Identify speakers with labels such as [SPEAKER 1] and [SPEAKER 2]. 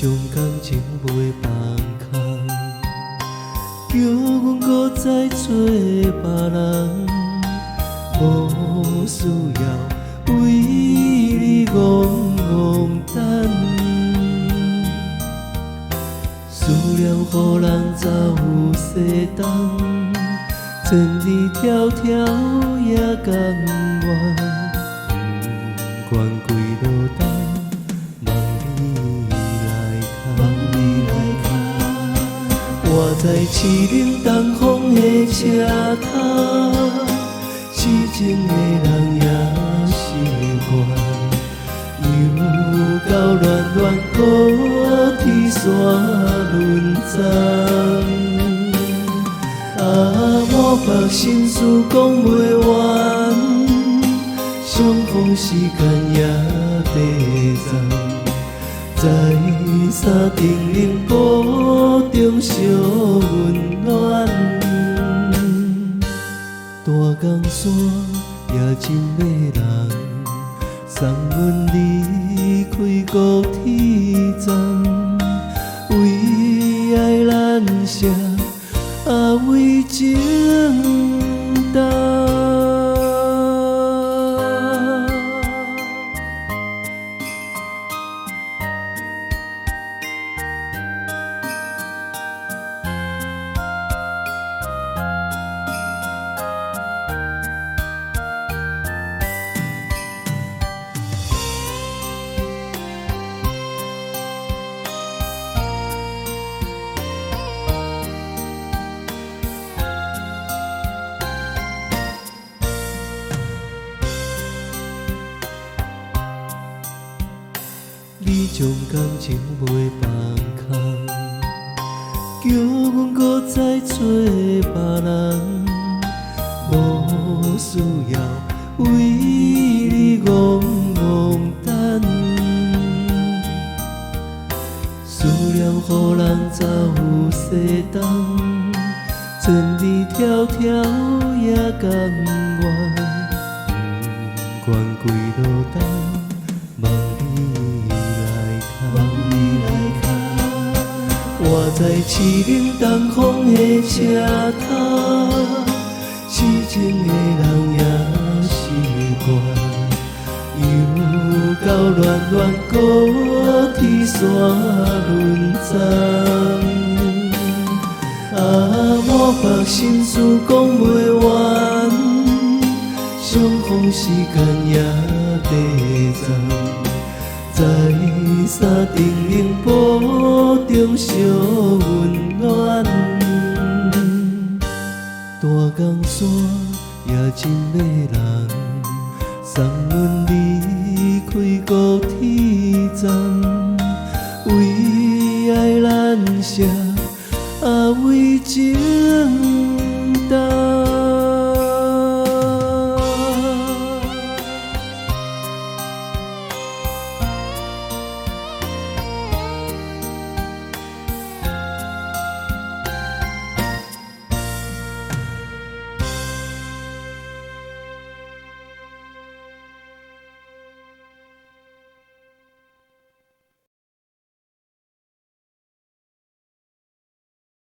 [SPEAKER 1] 將感情袂放空，叫阮閣再做別人，無需要為你戇戇等。思念予人走西東，千里迢迢也甘願，不管幾落冬，望你來牽，我在凄冷東風的車頭，痴情的人也習慣，又到戀戀高鐵線輪站。啊，滿腹心事講袂完，相逢時間也短暫，在三重寧波中相溫暖。大江山也真迷人，送阮離開高鐵站，為愛難捨，啊為情重。你將感情袂放空，叫阮閣再做別人，無需要為你戇戇等。思念予人走西東，千里迢迢也甘願，不管幾落冬，望你來牽。我在凄冷東風的車頭，痴情的人也習慣，又到戀戀高鐵線輪站。啊，滿腹心事講袂完，相逢時間也短暫，在三重寧波中相溫暖。大江山也真迷人，送阮離開高鐵站，為愛難捨，啊為情重。